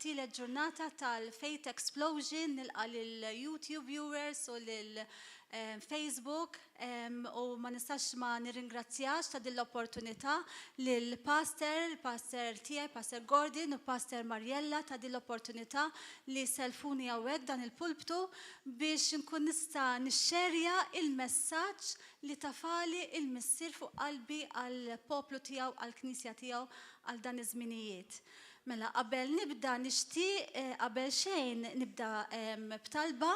It-tielet ġurnata tal-Faith Explosion, nilqa' lil YouTube viewers u lil Facebook u ma nistax ma nirringrazzjax ta' din l-opportunità lil Pastor, il-Pastor tiegħi, Pastor Gordon u Pastor Mariella ta' din l-opportunità li selfuni hawnhekk dan il-pulptu biex nkun nista' nixxerja il-messaġġ li tafali il-Missier fuq qalbi għall-poplu tiegħu, għall-Knisja tiegħu għal dan iż-żminijiet. Mela, qabel nibda nixtieq qabel xejn nibda b'talba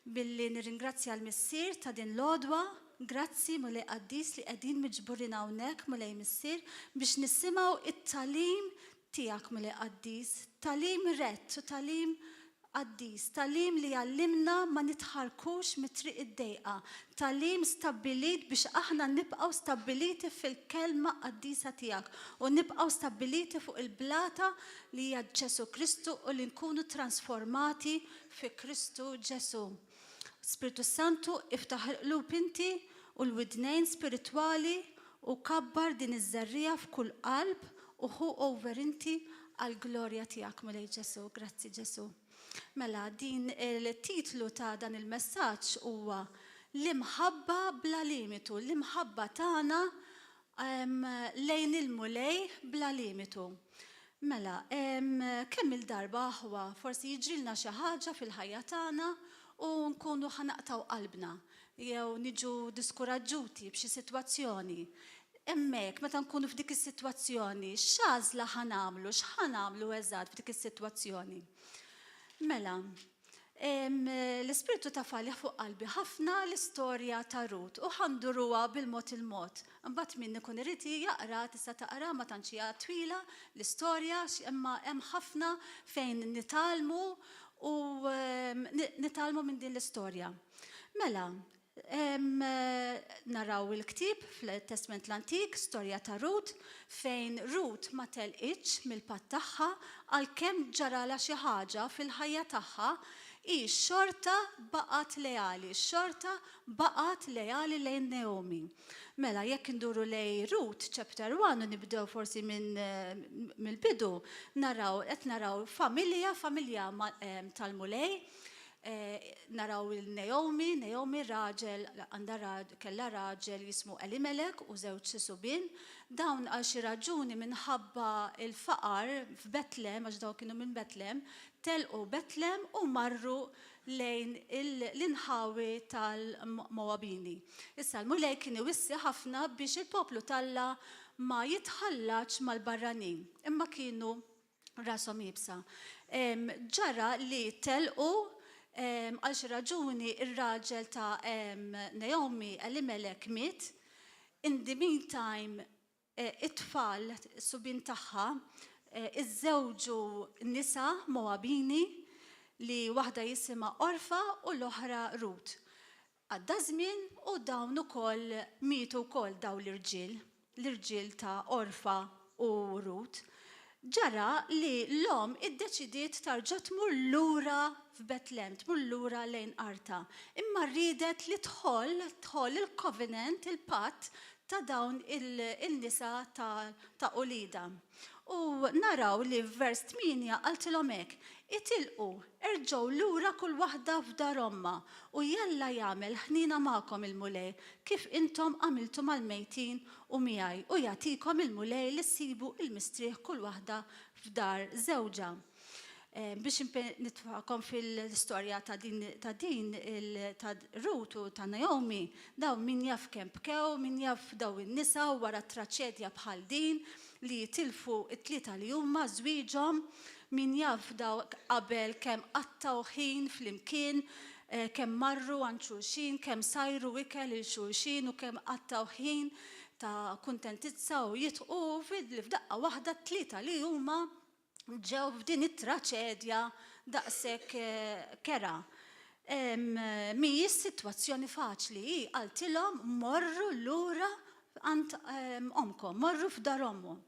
billi nirringrazzja l-Missier ta' din l-għodwa. Grazzi, Mulej Qaddis, li qegħdin miġburin hawnhekk, Mulej Missier, biex nisimgħu t-tagħlim tiegħek, Mulej Qaddis, tagħlim rett u tagħlim qaddis, tagħlim li jgħallimna ma nitħarrkux mit-triq id-dejqa, tagħlim stabbilit biex aħna nibqgħu stabbiliti fil-Kelma qaddisa tiegħek u nibqgħu stabbiliti fuq il-blata li hija Ġesù Kristu u li nkunu trasformati fi Kristu Ġesù. Spirtu Santu, iftaħ il-qlub inti u l-widnejn spiritwali u kabbar din iż-żerriegħa f'kull qalb u ħu over inti għall-glorja tiegħek Mulej Ġesù. Grazzi Ġesù. Mela din il-titlu ta' dan il-messaġġ huwa L-imħabba bla limitu, l-imħabba tagħna lejn il-Mulej bla limitu. Mela, kemm-il darba aħwa forsi jiġrilna xi ħaġa fil-ħajja tagħna u nkunu ħa naqtgħu qalbna jew niġu diskuraġġuti b'xi sitwazzjoni. Hemmhekk meta nkunu f'dik is-sitwazzjoni, x'għażla ħa nagħmlu, x'ħa nagħmlu eżatt f'dik is-sitwazzjoni? Mela, l-Ispirtu tafali fuq qalbi ħafna l-istorja ta' Rut u ħa nduruha bil-mod il-mod. Imbagħad min ikun irid jaqra tista' taqra ma tantx hija twila l-istorja imma hemm ħafna fejn nitgħallmu u nitgħallmu minn din l-istorja. Mela, Naraw il-ktieb fl-Testment l-Antik, storja ta' Rut, fejn Rut ma telqitx mill-patt tagħha għalkemm ġaralha xi ħaġa fil-ħajja tagħha, hi xorta baqgħet leali, xorta baqgħet leali lejn Naomi. Mela, jekk induru lejn Rut chapter 1 u nibdew forsi minn mill-bidu, naraw qed naraw familja, familja tal-Mulej, Naraw il Naomi, Naomi raġel għandha kellha raġel jismu Elimelek u żewġ subien. Dawn għal xi raġuni minħabba l-faqar f'Betlem, għax dawn kienu minn Betlem, telqu Betlem u marru lejn l-inħawi tal-Moabini. Issa l-Mulej kien iwissi ħafna biex il-poplu t'Alla ma jitħallatx mal-barranin, imma kienu rashom iebsa. Ġara li telqu għal xi raġuni r-raġel ta' Naomi, Elimelek, miet. In the meantime, it-tfal, is-subien tagħha, iżżewġu nisa Moabini li waħda jisimha Orfa u l-oħra Rut. Għadda ż-żmien u dawn ukoll mietu wkoll dawn l-irġiel, l-irġiel ta' Orfa u Rut. Ġara li l-omm iddeċidiet tarġa' tmur lura f'Betlem, tmur lura lejn artha. Imma riedet li tħoll, tħoll il-covenant, il-patt ta' dawn il-nisa ta' uliedha. U naraw li f'vers 8 qaltilhom hekk, Itilqu, erġgħu lura kull waħda f'dar ommha, u jalla jagħmel ħniena magħkom il-Mulej, kif intom għamiltu mal-mejtin u miegħi, u jagħtikom il-Mulej li ssibu l-mistrieħ kull waħda f'dar żewġha. Biex nitfagħkom fil-istorja ta' din ta' din ta' Rut u ta' Naomi, dawn min jaf kemm bkew, min jaf dawn in-nisa wara traċedja bħal din li jitilfu t-tlieta li huma żwieġhom, min jaf dawk qabel kemm qattgħu ħin flimkien, kemm marru għand xulxin, kemm sajru ikel lil xulxin u kemm qattgħu ħin ta' kuntentizza u jidħqu li f'daqqa waħda t-tlieta li huma ġew f'din it-traċedja daqshekk kerha. Mhijiex sitwazzjoni faċli, hi qaltilhom morru lura għand ommkom, morru f'dar ommhom.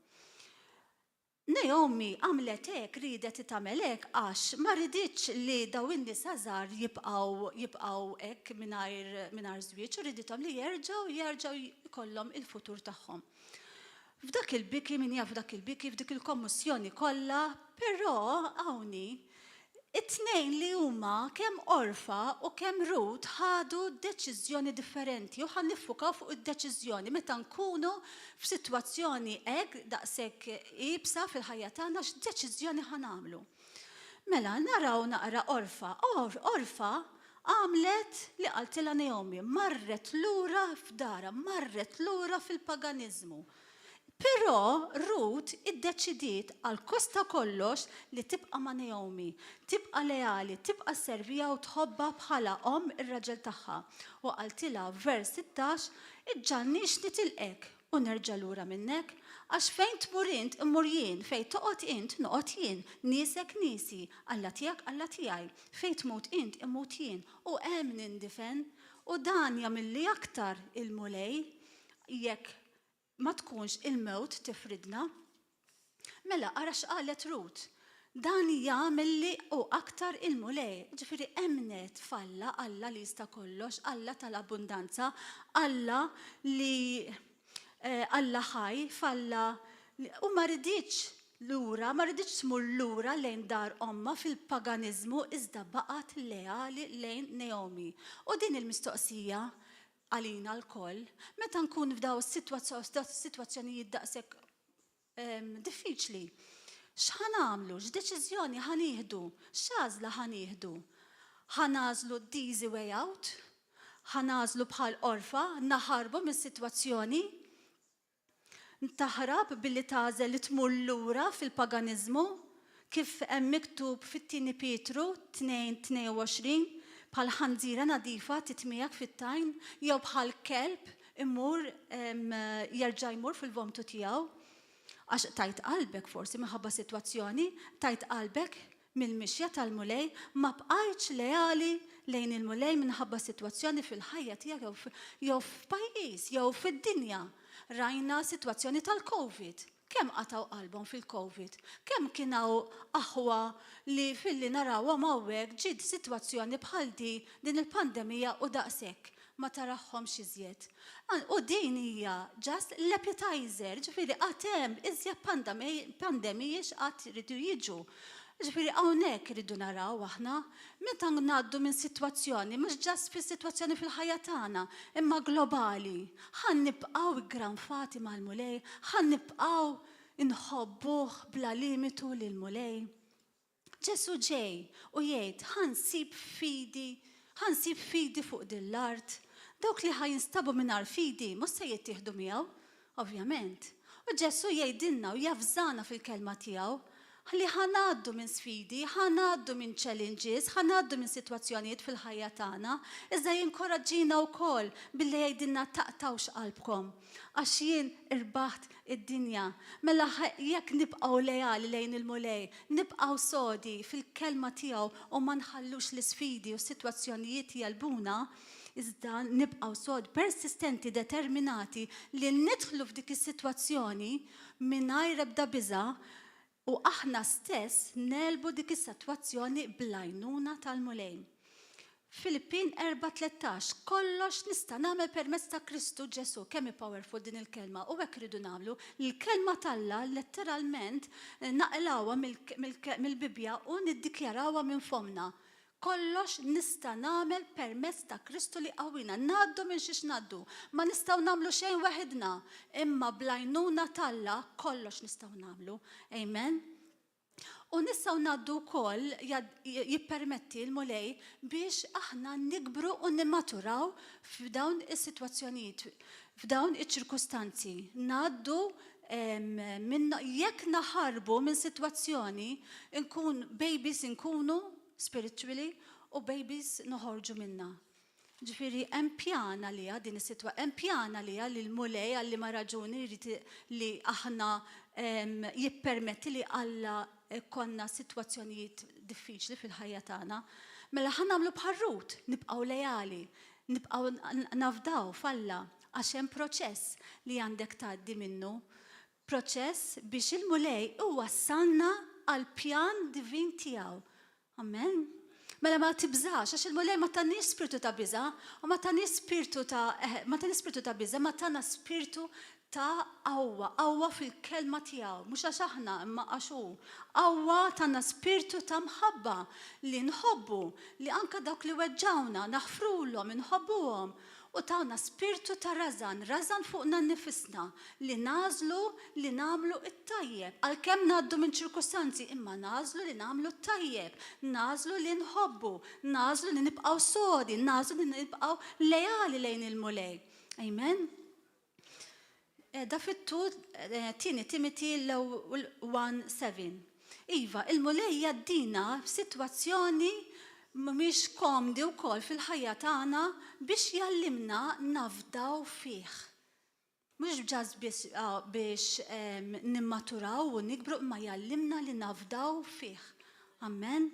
Naomi għamlet hekk, riedet tagħmel hekk għax ma riditx li dawn in-nisa żgħar jibqgħu jibqgħu hekk mingħajr mingħajr żwieġ u ridithom li jerġgħu jerġgħu jkollhom il-futur tagħhom. F'dak il-biki, min jaf dak il-biki, f'dik il-kommossjoni kollha, però hawnhi it-tnejn li huma kemm Orfa u kemm Rut ħadu deċiżjoni differenti u ħa niffukaw fuq id-deċiżjoni meta nkunu f'sitwazzjoni hekk daqshekk iebsa fil-ħajja tagħna x'deċiżjoni ħa nagħmlu. Mela naraw naqra Orfa. Orfa għamlet li qaltilha Naomi, marret lura f'darha, marret lura fil-paganiżmu. Però Rut iddeċidiet għal kost ta' kollox li tibqa' ma' Naomi, tibqa' leali, tibqa' sserviha u tħobbha bħala omm ir-raġel tagħha. U qaltilha, vers 16, Iġġagħalnix nitilqek u nerġa' lura minnek, għax fejn tmur int immur jien, fejn toqgħod int noqgħod jien, niesek niesi, Alla tiegħek Alla tiegħi, fejn tmut int immut jien, u hemm nindifen. U dan jagħmilli aktar il-Mulej jekk ma tkunx il-mewt tifridna. Mela, ara x'qalet Rut. Dan jagħmilli u aktar il-Mulej. Ġifieri emmnet f'Alla, Alla li jista' kollox, Alla tal-abbundanza, Alla li eh, Alla ħaj, f'Alla u ma riditx lura, ma riditx tmur lura lejn dar ommha fil-paganiżmu iżda baqgħet leali lejn Naomi. U din il-mistoqsija għalina lkoll, meta nkun f'daw is-sitwazzjonijiet daqshekk diffiċli. X'ħa nagħmlu? X'deċiżjoni ħa nieħdu? X'għażla ħa nieħdu? Ħa nagħżlu the easy way out? Ħa nagħżlu bħal Orfa, naħarbu mis-sitwazzjoni? Taħrab billi tagħżel li tmur lura fil-paganiżmu, kif hemm miktub fit-Tieni Pietru 2:22, bħal ħanżira nadifa titmiegħek fit-tajn, jew bħal kelb imur jerġa' jmur fil-vomtu tiegħu. Għax tajt qalbek forsi minħabba sitwazzjoni, tajt qalbek mill-mixja tal-Mulej, ma bqajtx leali lejn il-Mulej minħabba sitwazzjoni fil-ħajja tiegħek jew f'pajjiż jew fid-dinja. Rajna sitwazzjoni tal-Covid. Kemm qatgħu qalbhom fil-Covid? Kemm kien hawn aħwa li filli narawhom hawnhekk ġiet sitwazzjoni bħal di din il-pandemija u daqshekk ma taraħħomx iżjed. U din hija just l-appetizer, ġifieri għad hemm iżjed pandemiji x'qatt iridu jiġu. Ġifieri hawnhekk irridu naraw aħna meta ngħaddu minn sitwazzjoni, mhux just fis-sitwazzjoni fil-ħajja tagħna, imma globali. Ħa nibqgħu ggranfati mal-Mulej, ħa nibqgħu nħobbuh bla limitu lill-Mulej. Ġesù ġej u jgħid, Ħa nsib fidi, ħa nsib fidi fuq din l-art. Dawk li ħa jinstabu mingħajr fidi mhux se jittieħdu miegħu, ovvjament. U Ġesù jgħidilna u javżana fil-kelma tiegħu li ħa ngħaddu minn sfidi, ħa ngħaddu minn challenges, ħa ngħaddu minn sitwazzjonijiet fil-ħajja tagħna, iżda jinkoraġġina wkoll billi jgħidilna taqtgħux qalbkom. Għax jien irbaħt id-dinja. Mela jekk nibqgħu leali lejn il-Mulej, nibqgħu sodi fil-kelma tiegħu u ma nħallux l-isfidi u s-sitwazzjonijiet jegħlbuna, iżda nibqgħu sod, persistenti, determinati li nidħlu f'dik is-sitwazzjoni mingħajr ebda biża' U aħna stess negħlbu dik is-sitwazzjoni bl-għajnuna tal-Mulej. Filippin 4:13, Kollox nista' nagħmel permezz ta' Kristu Ġesù. Kemm hi powerful din il-kelma u hekk irridu nagħmlu. L-kelma t'Alla letteralment naqilgħuha mill-Bibbja u niddikjarawha minn fommna. Kollox nista' nagħmel permezz ta' Kristu li jqawwina. Ngħaddu minn xiex ngħaddu. Ma nistgħu nagħmlu xejn weħidna, imma bl-għajnuna t'Alla kollox nistgħu nagħmlu. Amen. U nistgħu ngħaddu wkoll jippermetti l-Mulej biex aħna nikbru u nimmaturaw f'dawn is-sitwazzjonijiet, f'dawn iċ-ċirkustanzi. Ngħaddu minn jekk naħarbu minn sitwazzjoni nkun babies inkunu spiritually u babies noħorġu minnha. Ġifieri hemm pjan għaliha din is-sitwa, hemm pjan għaliha li l-Mulej għal liema raġuni jrid li aħna jippermetti li Alla jkollna sitwazzjonijiet diffiċli fil-ħajja tagħna. Mela ħa nagħmlu bħal Rut, nibqgħu leali, nibqgħu nafdaw f'Alla għax hemm proċess li għandek tgħaddi minnu. Proċess biex il-Mulej iwassalna għall-pjan divin tiegħu. Amen. Mela ma tibżax, għax il-Mulej ma taniex spirtu ta' biża', u ma taniex spirtu ta' eh, ma taniex spirtu ta' biża', ma tana spirtu Ta qawwa, qawwa fil-kelma tiegħu, mhux għax aħna imma għax hu. Qawwa tana spirtu ta' mħabba li nħobbu, li anke dawk li weġġgħuna naħfrulhom, inħobbuhom. U tana spirtu ta' rażan, rażan fuqna nnifisna, li nagħżlu li nagħmlu t-tajjeb. Għalkemm ngħaddu minn ċirkustanzi, imma nagħżlu li nagħmlu t-tajjeb, nagħżlu li nħobbu, nagħżlu li nibqgħu sodi, nagħżlu li nibqgħu leali lejn il-Mulej. Amen. Da fit-tul tieni Timothy l-ewwel 1:7. Iva, il-Mulej jgħaddina f'sitwazzjoni mhumiex komdi wkoll fil-ħajja tagħna biex jgħallimna nafdaw fih. Mhux just biss biex nimmaturaw u nikbru imma jgħallimna li nafdaw fih. Amen.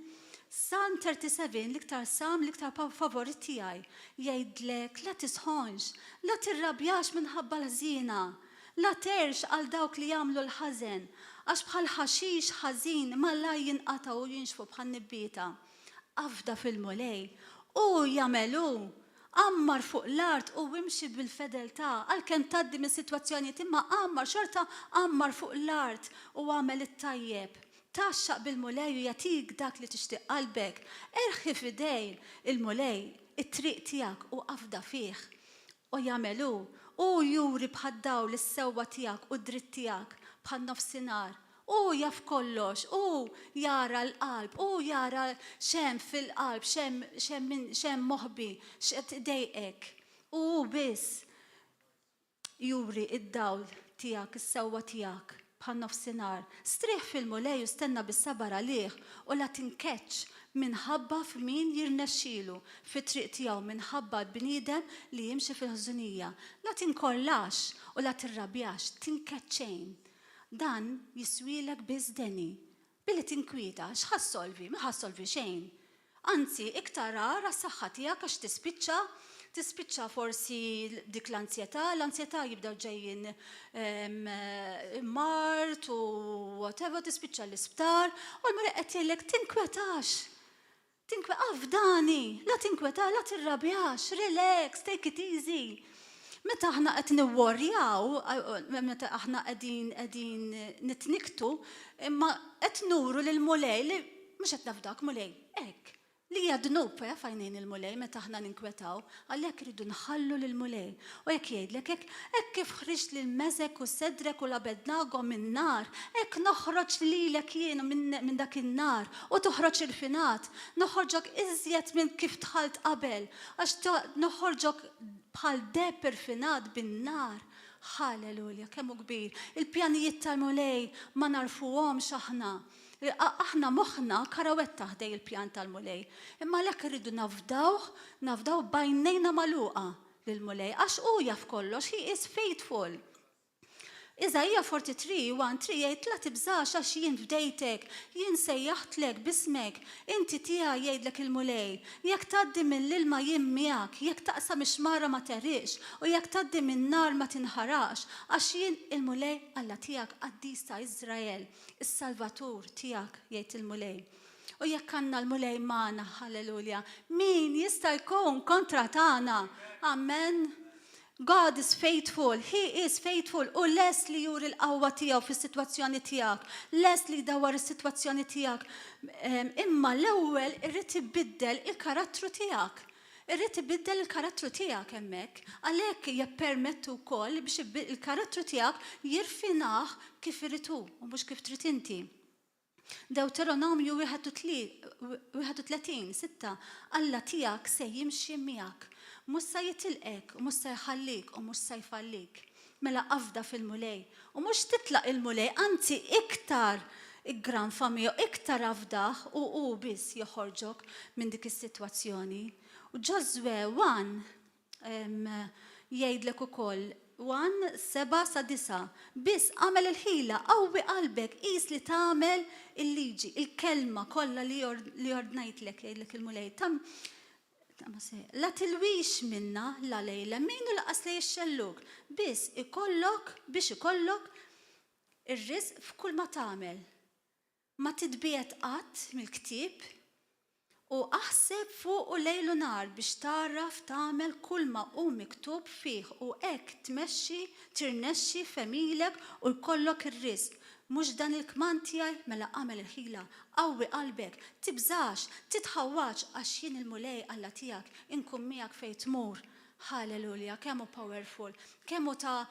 Psalm 37, l-iktar salm l-iktar favorit tiegħi, jgħidlek la tisħonx, la tirrabjax minħabba l-ħżiena, la tgħirx għal dawk li jagħmlu l-ħażen, għax bħal ħaxix ħażin malajr jinqatgħu u jinxfu bħan-nibbieta. Afda fil-Mulej, hu jagħmel hu. Għammar fuq l-art u imxi bil-fedeltà, għalkemm tgħaddi minn sitwazzjonijiet imma għammar xorta għammar fuq l-art u agħmel it-tajjeb. Tgħaxxaq bil-Mulej u jagħtik dak li tixtieq qalbek. Erħi f'idejn il-Mulej it-triq tiegħek u afda fih. U jagħmel hu. Hu juri bħad-dawl is-sewwa tiegħek u d-dritt tiegħek bħan-nofsinhar. Hu jaf kollox, hu jara l-qalb, hu jara x'hemm fil-qalb, x'hemm x'hemm x'hemm moħbi, x'qed idejqek. U hu biss Juri d-dawl tiegħek, is-sewwa tiegħek, bħan-nofsinhar. Strieħ fil-Mulej u stenna bis-sabar għalih, u la tinkeddx minħabba f'min jirnexxilu fit-triq tiegħu minħabba l-bniedem li jimxi fil-ħżunija. La tinkorlax u la tirrabjax, tinkedd xejn. Dan jiswielek biss deni. Billi tinkwieta, x'ħa ssolvi? Ma ħa ssolvi xejn. Anzi, iktar agħar għas-saħħa tiegħek għax tispiċċa, tispiċċa forsi dik l-anzjetà, l-anzjetà jibdew ġejjin mard u whatever, tispiċċa l-isptar, u l-Mulej qed jgħidlek tinkwetax. Tinkwe afdani, la tinkweta, la tirrabjax, relax, take it easy. Meta aħna qed niwworjaw, meta aħna qegħdin qegħdin nitniktu, imma qed nuru lil Mulej li mhux qed nafdak Mulej, hekk. Li hija dnub eh, f'għajnejn il-Mulej meta aħna ninkwetaw, għalhekk irridu nħallu lill-Mulej. U jekk jgħidlek hekk, hekk kif ħriġt lil Mesek u Sedrek u l-Abednago min-nar, hekk noħroġ lilek jien minn dak in-nar u toħroġ irfinat, noħorġok iżjed minn kif dħalt qabel, għax noħorġok bħal deheb irfinat bin-nar. Ħalelulja, kemm hu kbir! Il-pjanijiet tal-Mulej ma nagħrfuhomx aħna. Aħna moħħna karawetta ħdejn il-pjan tal-Mulej. Imma għalhekk irridu nafdawh, nafdaw b'għajnejna magħluqa lill-Mulej, għax hu jaf kollox, he is faithful. Iżaija 43, 1, 3 jgħid, La tibżax għax jien fdejtek, jien sejjaħtlek b'ismek, inti tiegħi jgħidlek il-Mulej. Jekk tgħaddi mill-ilma jien miegħek, jekk taqsam ix-xmara ma tegħriqx, u jekk tgħaddi min-nar ma tinħaraqx, għax jien il-Mulej Alla tiegħek, Qaddis ta' Iżrael, is-Salvatur tiegħek, jgħid il-Mulej. U jekk għandna l-Mulej magħna, halleluja, min jista' jkun kontra tagħna? Amen. God is faithful, He is faithful u lest li juri l-qawwa tiegħu fis-sitwazzjoni tiegħek, lest li jdawwar is-sitwazzjoni tiegħek. Ehm, imma l-ewwel irrid ibiddel il-karattru tiegħek. Irrid ibiddel il-karattru tiegħek hemmhekk. Għalhekk jippermettu wkoll biex il-karattru tiegħek jirfinah kif irid hu u mhux kif trid inti. Dewteronomju 31, 6, Alla tiegħek se jimxi miegħek, mhux sa jitilqek u mhux sa jħallik u mhux sa jfallik. Mela afda fil-Mulej u mhux titlaq il-Mulej, anzi iktar iggranfa miegħu, iktar afdah u hu biss joħorġok minn dik is-sitwazzjoni. U Ġożwè 1, Jgħidlek ukoll, 1, 7 sa 9, Biss agħmel il-ħila, qawwi qalbek, qis li tagħmel il-liġi, il-kelma kollha li ordnajtlek, jgħidlek il-Mulej. La tilwix minnha la lejn il-lemin u lanqas lejn ix-xellug, biss ikollok biex ikollok ir-riżq f'kull ma tagħmel. Ma titbiegħed qatt mill-ktieb. U aħseb fuqu lejl u nhar biex tagħraf tagħmel kulma hu miktub fih u hekk tmexxi, tirnexxi f'għemilek u jkollok ir-riżq. Mhux dan il-kmand tiegħi? Mela agħmel il-ħila, qawwi qalbek, tibżax, titħawwadx għax jien il-Mulej Alla tiegħek inkun miegħek fejn tmur. Hallelujah, kemm hu powerful, kemm hu ta'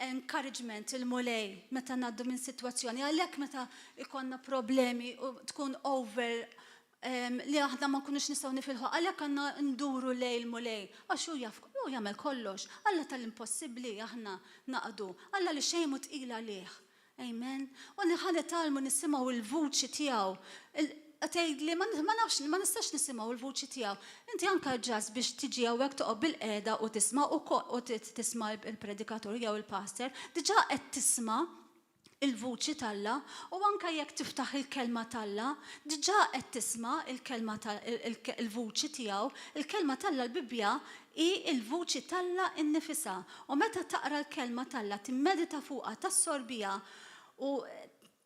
encouragement il-Mulej meta ngħaddu minn sitwazzjoni. Għalhekk meta jkollna problemi u tkun over li aħna ma nkunux nistgħu nifilħu, għalhekk għandna nduru lejn il-Mulej, għax hu jaf, hu jagħmel kollox. Alla tal-impossibbli aħna naqdu, Alla li xejn mhu tqil għalih. Amen. U li ħa nitgħallmu nisimgħu l-vuċi tiegħu. Tgħidli ma nafx ma nistax nisimgħu l-vuċi tiegħu. Inti anke just biex tiġi hawnhekk toqgħod bilqiegħda u tisma' u tisma' l-predikatur jew il-pastor, diġà qed tisma' il-vuċi t'Alla u anke jekk tiftaħ il-kelma t'Alla, diġà qed tisma' il-kelma il-vuċi tiegħu. Il-kelma t'Alla l-Bibbja Hi l-vuċi t'Alla nnifisha. U meta taqra l-Kelma t'Alla, timmedita fuqha, tassorbiha u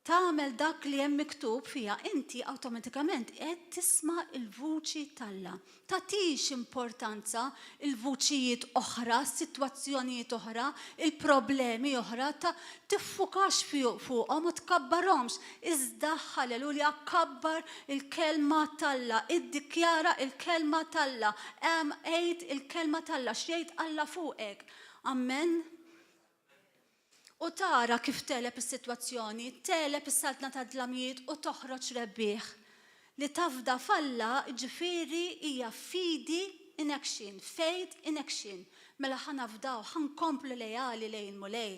tagħmel dak li hemm miktub fiha, inti awtomatikament qed tisma' l-vuċi t'Alla. Tagħtix importanza l-vuċijiet oħra, sitwazzjonijiet oħra, il-problemi oħra, ta' tiffukax fuqhom u tkabbarhomx, iżda, ħalelulja, kabbar il-Kelma t'Alla, iddikjara il-Kelma t'Alla, għid il-Kelma t'Alla, x'jgħid Alla fuqek. Ammen. U tara kif tegħleb is-sitwazzjoni, tegħleb is-saltna tad-dlamijiet u toħroġ rebbieħ. Li tafda f'Alla, jiġifieri, hija fidi in action, faith in action. Mela ħa nafdaw, ħa nkomplu leali lejn il-Mulej,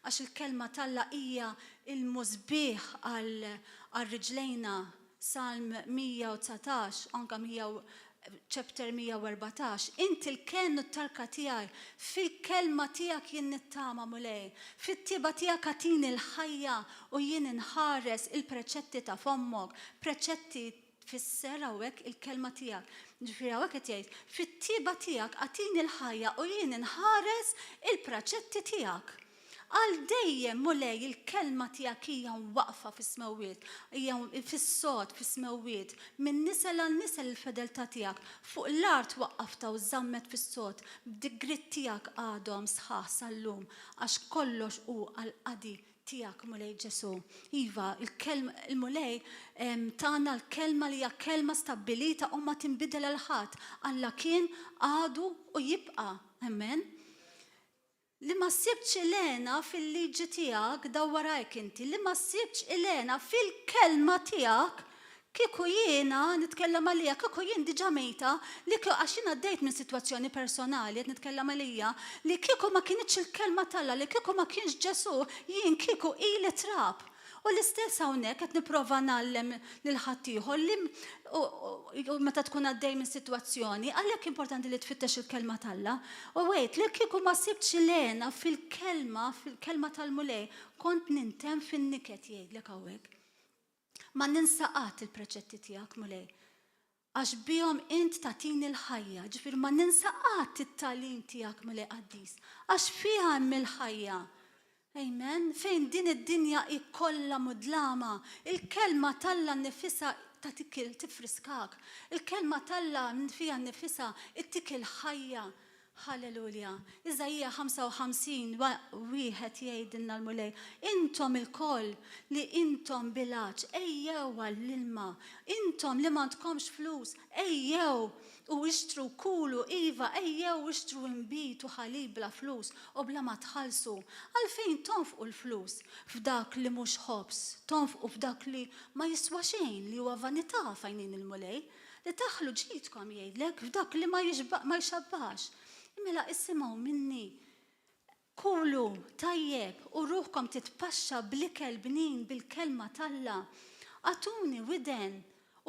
għax il-Kelma t'Alla hija l-musbieħ għal riġlejna, Salm 119, anke chapter 114, Int il-kenn u t-tarka tiegħi, fil-kelma tiegħek jien nittama, Mulej. Fit-tjieba tiegħek agħtini l-ħajja u jien inħares il-preċetti ta' fommok. Preċetti tfisser hawnhekk il-kelma tiegħek. Ġifieri hawnhekk qed jgħid, fit-tjieba tiegħek agħtini l-ħajja u jien inħares il-preċetti tiegħek. Għal dejjem, Mulej, il-kelma tiegħek hija mwaqqfa fis-smewwiet, hija fis-sod fis-smewwiet, minn nisel għal nisel il-fedeltà tiegħek, fuq l-art waqqaftha u żammet fis-sod, b'digriet tiegħek għadhom sħaħ sal-lum, għax kollox hu għall-qadi tiegħek, Mulej Ġesù. Iva, il-kelma, il-Mulej tana l-kelma li hija kelma stabbilita u ma tinbidel għal ħadd. Alla kien, għadu u jibqa'. Amen. Li ma ssibx il-hena fil-liġi tiegħek, daw warajk inti, li ma ssibx il-hena fil-kelma tiegħek, kieku jiena, nitkellem għalija, kieku jien diġà mejta, li kieku, għax jien għaddejt minn sitwazzjoni personali, qed nitkellem għalija, li kieku ma kinitx il-kelma t'Alla, li kieku ma kienx Ġesù, jien kieku ili trab. U l-istess hawnhekk qed nipprova ngħallem lil ħaddieħor li u meta tkun għaddej minn sitwazzjoni, għalhekk importanti li tfittex il-kelma t'Alla. U għidt li kieku ma sibtx l-hena fil-kelma, fil-kelma tal-Mulej, kont nintemm fin-niket jgħidlek hawnhekk. Ma ninsa qatt il-preċetti tiegħek, Mulej. Għax bihom int tagħtini l-ħajja, ġifieri ma ninsa qatt it-tagħlim tiegħek Mulej qaddis, għax fiha hemm il-ħajja. Amen. Fejn din id-dinja hi kollha mudlama, il-kelma t'Alla nnifisha tagħtik tifriskak. Il-kelma t'Alla fiha nnifisha ittik il-ħajja. Ħalelulja. Iżaija 55, wieħed jgħidilna l-Mulej, Intom ilkoll li intom bil-għatx, ejjew għall-ilma. Intom li m'għandkomx flus, ejjew u ixtru kulu, iva, ejjew ixtru inbid u ħalib bla flus u bla ma tħallsu. Għalfejn tonfqu l-flus f'dak li mhux ħobż, tonfqu f'dak li ma jiswa xejn, li huwa vanità f'għajnejn il-Mulej? Li taħlu ġidkom, jgħidlek, f'dak li ma jxabbax. Mela isimgħu minni, kulu tajjeb u ruħkom titpaxxa bl-ikel bnin bil-kelma t'Alla. Agħtuni widen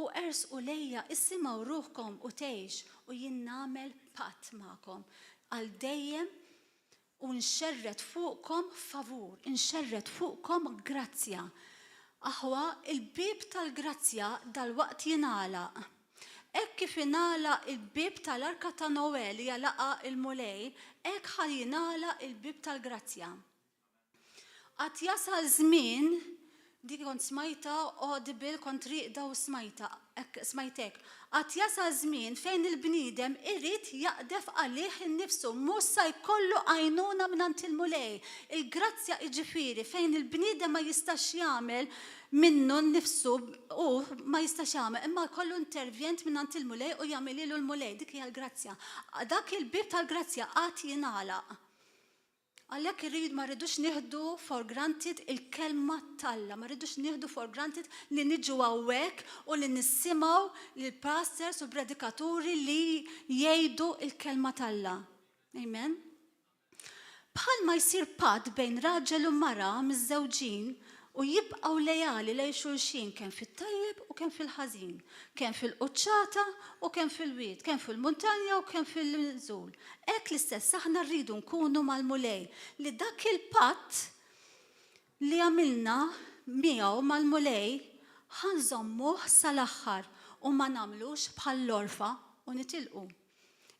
u ersqu lejja, isimgħu ruħkom u tgħix, u jien nagħmel patt magħkom għal dejjem U nxerred fuqkom favur, inxerred fuqkom grazzja. Aħwa, il-bieb tal-grazzja dalwaqt jingħalaq. Hekk kif ingħalaq il-bieb tal-arka ta' Noè li għalaqha l-Mulej, hekk ħa jingħalaq il-bieb tal-grazzja. Għad jasal żmien. Dik kont smajtha audible, kont rieqda u smajtha, hekk smajt hekk. Għad jasal żmien fejn il-bniedem irid jaqdef għalih innifsu, mhux sa jkollu għajnuna mingħand il-Mulej. Il-grazzja jiġifieri fejn il-bniedem ma jistax jagħmel minnu nnifsu, hu ma jistax jagħmel, imma jkollu intervjent mingħand il-Mulej u jagħmilhielu l-Mulej, dik hija l-grazzja. Dak il-bieb tal-grazzja għad jingħalaq. Għalhekk irrid ma rridux nieħdu for granted il-kelma t'Alla, ma rridux nieħdu for granted li niġu hawnhekk u li nisimgħu lill-pastors u predikaturi li jgħidu l-kelma t'Alla. Amen. Bħalma jsir patt bejn raġel u mara miżżewġin u jibqgħu leali lejn xulxin kemm fit-tajjeb u kemm fil-ħażin, kemm fil-quċċata u kemm fil-wied, kemm fil-muntanja u kemm fil-nżul. Hekk l-istess aħna rridu nkunu mal-Mulej, li dak il-patt li għamilna miegħu mal-Mulej ħa nżommuh sal-aħħar u ma nagħmlux bħall-għorfa u nitilqu.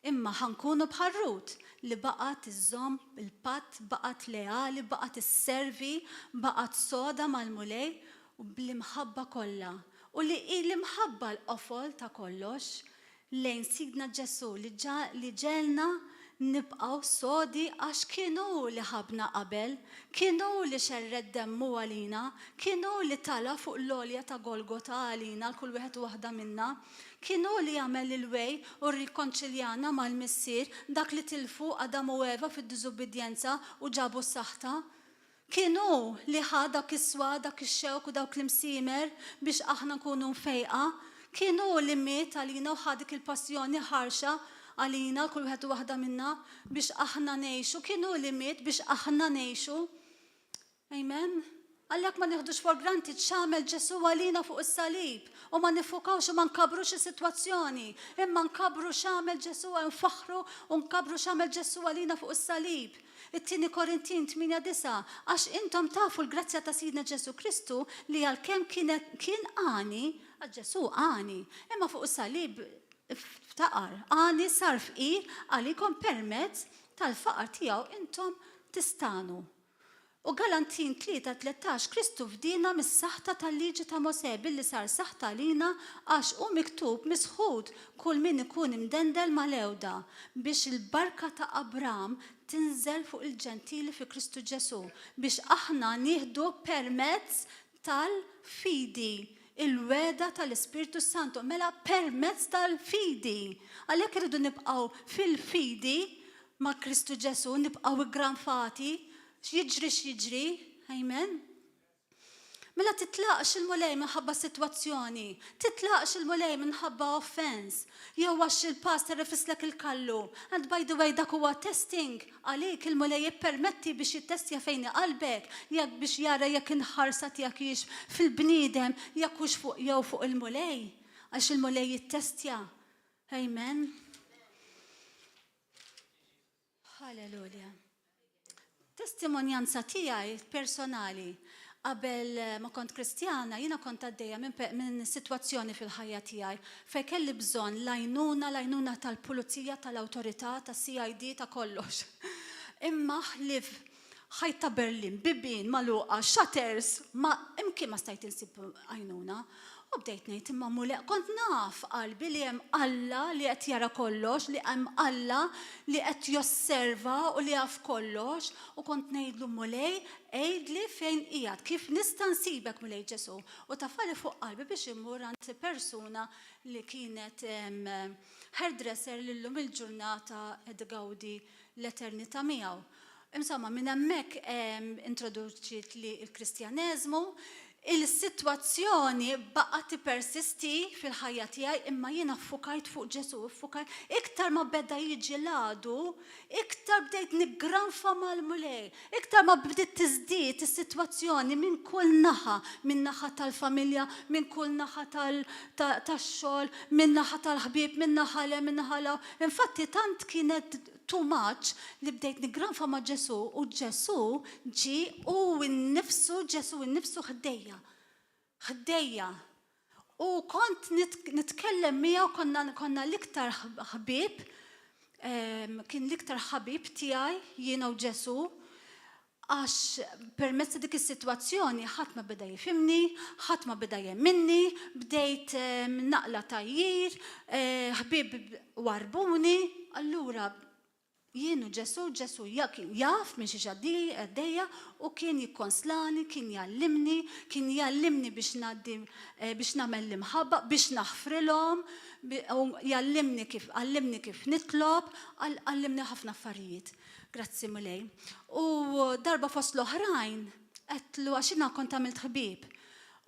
Imma ħa nkunu bħal Rut, li baqgħet iżżomm il-patt, baqgħet leali, baqgħet isservi, baqgħet soda mal-Mulej u bl-imħabba kollha. U li hi l-imħabba l-qofol ta' kollox lejn Sidna Ġesù li li ġegħelna nibqgħu sodi għax kien hu li ħabbna qabel, kien hu li xerred demmu għalina, kien hu li tala' fuq l-għolja ta' Golgota għalina għal kull wieħed u waħda minna. Kien hu li għamel il-way u rrikonċiljana mal-Missier, dak li tilfu Adam u Eva fid-diżubbidjenza u ġabu s-saħta. Kien hu li ħa dak is-swat, dak ix-xewk u dawk l-imsiemer biex aħna nkunu mfejqa. Kien hu li miet għalina u ħa dik il-passjoni ħarxa għalina, għal kull wieħed u waħda minna, biex aħna ngħixu. Kien hu li miet biex aħna ngħixu. Amen. Għalhekk ma nieħdux for granted x'għamel Ġesù għalina fuq is-salib u ma niffukawx u ma nkabrux is-sitwazzjoni, imma nkabbru x'għamel Ġesù, nfaħħru u nkabbru x'għamel Ġesù għalina fuq is-salib. It-Tieni Korintin 8:9, Għax intom tafu l-grazzja ta' Sidna Ġesù Kristu li għalkemm kienet kien għani, għax Ġesù għani, imma fuq is-salib ftaqar, għani sar fqir għalikom permezz tal-faqar tiegħu intom tistagħnu. U Galantin 3:13 Kristu fdiena mis-saħta tal-liġi ta' Mosè billi sar saħta għalina għax hu miktub misħut kull min ikun imdendel mal-għewda biex il-barka ta' Abram tinżel fuq il-Ġentili fi Kristu Ġesù biex aħna nieħdu permezz tal-fidi il-wegħda tal-Ispirtu s-Santu mela permezz tal-fidi. Għalhekk irridu nibqgħu fil-fidi ma' Kristu Ġesù, nibqgħu iggranfati, x'jiġri x'jiġri, amen. Mela titlaqx il-Mulej minħabba sitwazzjoni, titlaqx il-Mulej minħabba offense, jew għax il-pastor ifislek il-kallu. And by the way, dak huwa testing għalik il-Mulej jippermetti biex jittestja fejn qalbek, jekk biex jara jekk il-ħarsa tiegħek hijiex fil-bniedem, jekk hux fuq jew fuq il-Mulej. Għax il-Mulej jittestja. Amen. Halleluja. Testimonjanza tiegħi personali qabel ma kont Kristjana, jiena kont għaddejja minn min sitwazzjoni fil-ħajja tiegħi fejn kelli bżonn l-għajnuna, l-għajnuna tal-pulizija, tal-awtorità, tas-CID, ta' kollox. Imma ħlief ħajt ta' Berlin, bibien magħluqa, shutters, ma imkien ma stajt insib għajnuna. U bdejt ngħid imma Mulej, kont naf qalbi li hemm Alla li qed jara kollox, li hemm Alla li qed josserva u li jaf kollox, u kont ngħidlu Mulej, għidli fejn qiegħed, kif nista' nsibek Mulej Ġesù. U tafali fuq qalbi biex immur għand persuna li kienet hairdresser li llum il-ġurnata qed tgawdi l-eternità miegħu. Insomma, minn hemmhekk introduċietli l-Kristjaneżmu. Il-sitwazzjoni baqgħet tippersisti fil-ħajja tiegħi imma jiena ffukajt fuq Ġesù, ffukajt. Iktar ma beda jiġi l-għadu, iktar bdejt niggranfa mal-Mulej, iktar ma bdiet tiżdied is-sitwazzjoni minn kull naħa, minn naħa tal-familja, minn kull naħa tax-xogħol, minn naħa tal-ħbieb, minn naħa 'l hemm, minn naħa 'l hawn. Infatti tant kienet too much li bdejt niggranfa ma' Ġesù u Ġesù ġie hu nnifsu, Ġesù nnifsu ħdejja. Ħdejja. U kont nitkellem miegħu konna konna l-iktar ħbieb, kien l-iktar ħabib tiegħi jiena u Ġesù. Għax permezz ta' dik is-sitwazzjoni ħadd ma beda jifhimni, ħadd ma beda jemminni, bdejt naqla' tgħajjir, ħbieb warrbuni, allura jien u Ġesù, Ġesù kien jaf minn xiex għaddejja u kien jikkonslani, kien jgħallimni, kien jgħallimni biex ngħaddi biex nagħmel l-imħabba, biex naħfrilhom, jgħallimni kif għallimni kif nitlob, għallimni ħafna affarijiet. Grazzi Mulej. U darba fost l-oħrajn, għedtlu għax jiena kont għamilt ħbieb.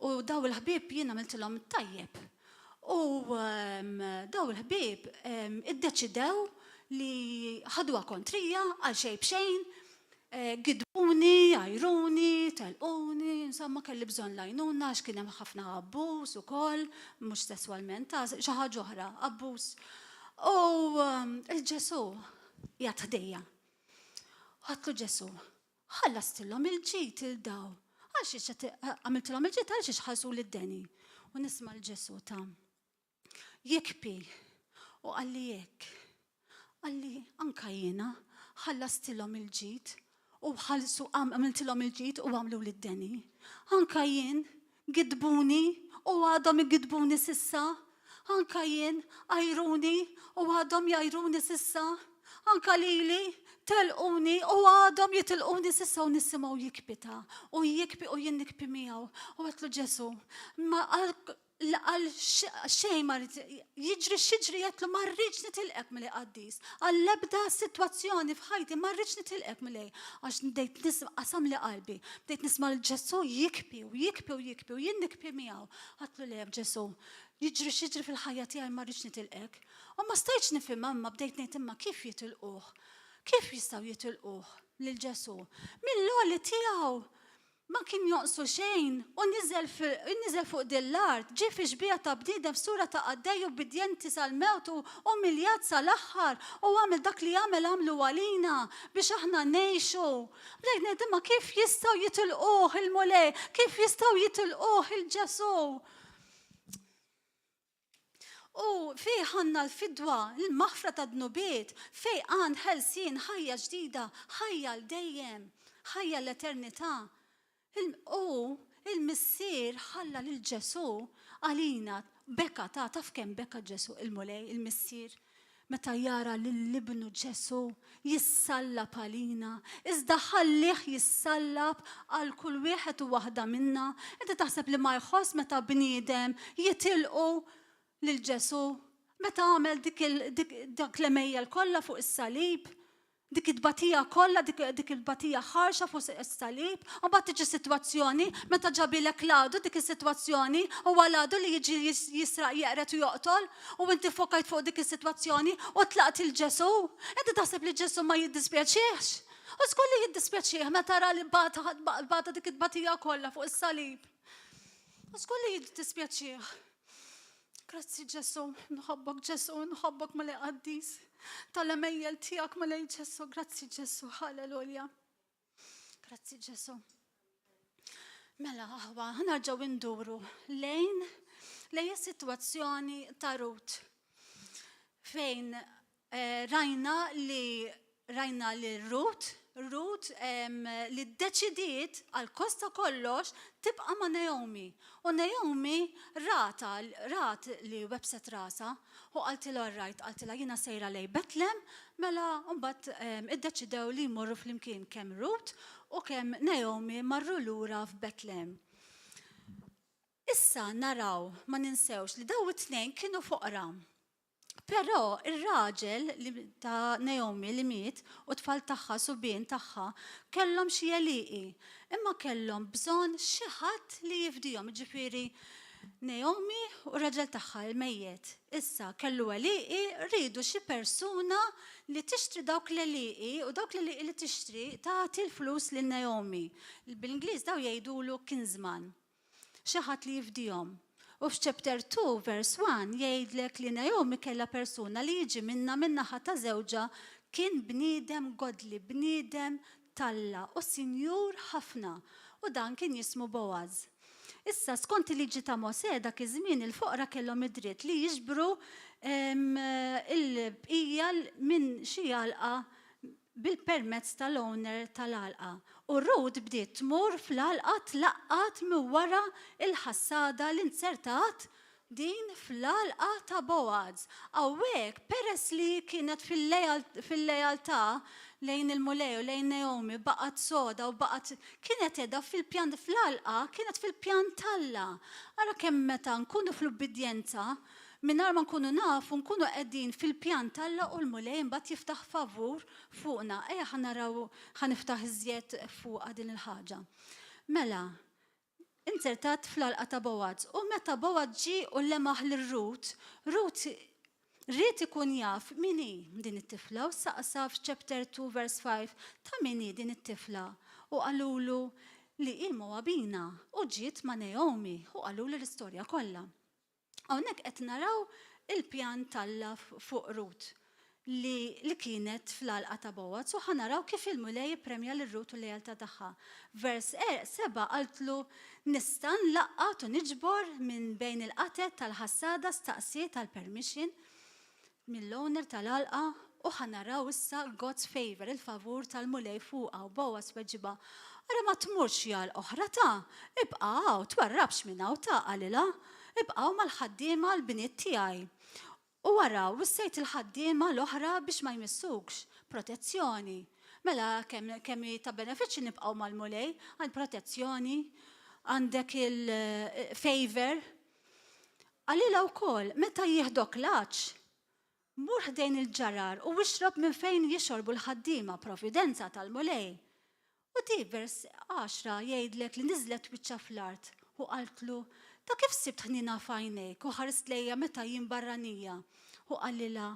U daw il-ħbieb jien għamiltilhom tajjeb. U daw il-ħbieb iddeċidew li ħaduha kontrija għal xejn b'xejn, gidbuni, għajruni, telquni, insomma kelli bżonn l-għajnuna għax kien hemm ħafna abbuż ukoll, mhux sesswalment, xi ħaġa oħra, abbuż. U il-Ġesù qiegħed ħdejja. Għadtlu Ġesù, ħallastilhom il-ġid il daw. Għal xiex għamiltilhom il-ġid għal xiex ħallsuli d-deni. U nisma' l-Ġesù ta' jikpi u qalli hekk. Qalli anka jiena ħallastilhom il-ġid u ħallsu għamiltilhom il-ġid u għamlu d-deni. Anka jien Gidbuni u għadhom igiddbuni s'issa. Anka jien għajruni u għadhom jgħajruni s'issa. Anka lili telquni u għadhom jitilquni s'issa u nisimgħu jikbi ta' u jikbi u jien nikbi miegħu. U għedtlu Ġesù, ma għal xejn ma rrid jiġri x'jiġri għedtlu ma rridx nitilqek Mulej qaddis. Għall-ebda sitwazzjoni f'ħajti ma rridx nitilqek Mulej għax bdejt nisma' qasamli qalbi. Bdejt nisma' lil Ġesù jikbi u jikbi u jikbi u jien nikbi miegħu. Għedtlu le Ġesù, jiġri x'jiġri fil-ħajja tiegħi ma rridx nitilqek. U ma stajtx nifhimha imma bdejt ngħid imma kif jitilquh? Kif jistgħu jitilquh lil Ġesù? Mill-għoli tiegħu! Ma kien jonqsu xejn, u niżel niżel fuq din l-art, ġie fi xbieha ta' bniedem f'sura ta' qaddej ubbidjenti sal-mewt u umiljat sal-aħħar, u għamel dak li għamel għamlu għalina, biex aħna ngħixu. Bdejt ngħid, imma kif jistgħu jitilquh il-Mulej? Kif jistgħu jitilquh il-Ġesù? U fih għandna l-fidwa, l-maħfra tad-dnubiet, fejqan, ħelsien, ħajja ġdida, ħajja għal dejjem, ħajja l-eternità. U il-Missier ħalla lil Ġesù għalina, beka ta' taf kemm beka Ġesù il-Mulej, il-Missier meta jara lil ibnu Ġesù jissallab għalina, iżda ħallih jissallab għal kull wieħed u waħda minna. Inti taħseb li ma jħoss meta bniedem jitilqu lil Ġesù? Meta għamel dik dak l-għemejjel kollha fuq is-salib? Dik it-tbatija kollha, dik, dik il-tbatija ħarxa fuq is-salib, u mbagħad tiġi sitwazzjoni meta ġabilek l-għadu dik is-sitwazzjoni, huwa l-għadu li jiġi jisraq, jeqred u joqtol, u inti fokajt fuq dik is-sitwazzjoni u tlaqt 'il Ġesù. Inti taħseb li Ġesù ma jiddispjaċihx? U żgur li jiddispjaċih meta ra li bata dik it-tbatija kollha fuq is-salib. U żgur li jiddispjaċih. Grazzi Ġesù, nħobbok Ġesù, nħobbok Mulej qaddis. Tal-għemejjel tiegħek Mulej Ġesù, grazzi Ġesù, halleluja. Grazzi Ġesù. Mela aħwa, ħa nerġgħu nduru lejn lejn is-sitwazzjoni ta' Rut. Fejn Rajna li rajna lil Rut, Rut li ddeċidiet għal kost ta' kollox tibqa' ma' Naomi. U Naomi ratha, rat li webbset rasha u qaltilha all right, qaltilha jiena sejra lejn Betlem, mela mbagħad iddeċidew li jmorru flimkien kemm Rut u kemm Naomi marru lura f'Betlem. Issa naraw, ma ninsewx li dawn it-tnejn kienu foqra. Però ir-raġel ta' Naomi li miet u t-tfal tagħha subien tagħha kellhom xi għelieqi, imma kellhom bżonn xi ħadd li jifdihom, jiġifieri Naomi u r-raġel tagħha il-mejjet. Issa kellu għelieqi, riedu xi persuna li tixtri dawk l-għelieqi u dawk l-għelieqi li tixtri tagħti l-flus lil Naomi. Bl-Ingliż dawn jgħidulu kinsman. Xi ħadd li jifdihom. U f'chapter 2 verse 1 jgħidlek li Naomi kellha persuna li jiġi minnha min-naħa ta' żewġha kien bniedem godly, bniedem t'Alla u sinjur ħafna u dan kien jismu Boaz. Issa skont il-liġi ta' Mosè dak iż-żmien il-foqra kellhom id-dritt li jiġbru l-bqija minn xi għalqa. bil-permezz tal-owner tal-għalqa. U Rut bdiet tmur fl-għalqa tlaqqat minn wara l-ħassada li nzertat din fl-għalqa ta' Boaz. Hawnhekk, peress li kienet fil-lealtà lejn il-Mulej u lejn Naomi, baqgħet soda u baqgħet kienet qiegħda fil-pjan fl-għalqa, kienet fil-pjan t'Alla. Ara kemm meta nkunu fl-ubbidjenza, mingħajr ma nkunu nafu, nkunu qegħdin fil-pjan t'Alla u l-Mulej imbagħad jiftaħ favur fuqna. Ejja ħa naraw, ħa niftaħ iżjed fuqha din il-ħaġa. Mela, inzertat fl-għalqa ta' Boaz. U meta Boaz ġie u lemaħ lil Rut, Rut ried ikun jaf min hi din it-tifla u saqsa f'chapter 2 verse 5 ta' min hi din it-tifla u qalulu li hi Moabina u ġiet ma' Naomi u qalulu l-istorja kollha. Hawnhekk qed naraw il-pjan t'Alla fuq Rut li li kienet fl-għalqa ta' Boaz u ħa naraw kif il-Mulej ippremja lil Rut u l-lealtà tagħha. Vers 7 qaltlu, Nista' nlaqqat u niġbor minn bejn il-qatet tal-ħassada staqsiet għall-permission mill-owner tal-għalqa u ħa naraw issa God's favor, il-favur tal-Mulej fuqha u Boaz weġibha, Ara ma tmurx xi għalqa oħra ta, ibqa' hawn, twarrabx minn hawn ta, qalilha, ibqa' hawn mal-ħaddiema l-bniet tiegħi. U ara, wissejt il-ħaddiema l-oħra biex ma jmissukx, protezzjoni. Mela kemm kemm hi ta' benefiċċju nibqgħu mal-Mulej, għand protezzjoni, għandek il-favor. Qalilha wkoll, Meta jieħdok l-għatx, mur ħdejn il-ġarar u ixrob minn fejn jixorbu l-ħaddiema, providenza tal-Mulej. U di, vers għaxra, jgħidlek li niżlet wiċċha fl-art u qaltlu, Ta' kif sibt ħniena f'għajnejk u ħarist lejja meta jien barranija? U qalilha,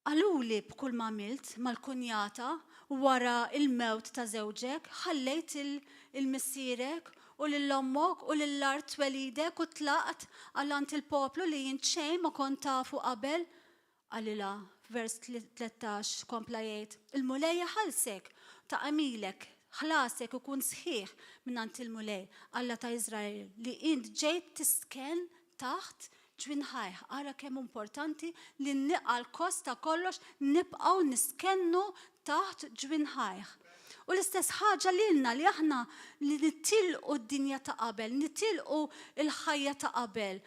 Qaluli b'kull m'għamilt mal-kunjata wara l-mewt ta' żewġek, ħallejt 'il missierek u lil ommok u lil art twelidek u tlaqt għal għand il-poplu li int xejn ma kont tafu qabel. Qalilha, f'vers 13 kompla jgħid, Il-Mulej iħallsek ta' għemilek, ħlasek ikun sħiħ mingħand il-Mulej, Alla ta' Iżrael, li int ġejt tistkenn taħt ġwinħajh. Ara kemm hu importanti li għall-kost ta' kollox nibqgħu nistkennu taħt ġwinħajh. U l-istess ħaġa lilna li aħna li nitilqu d-dinja ta' qabel, nitilqu l-ħajja ta' qabel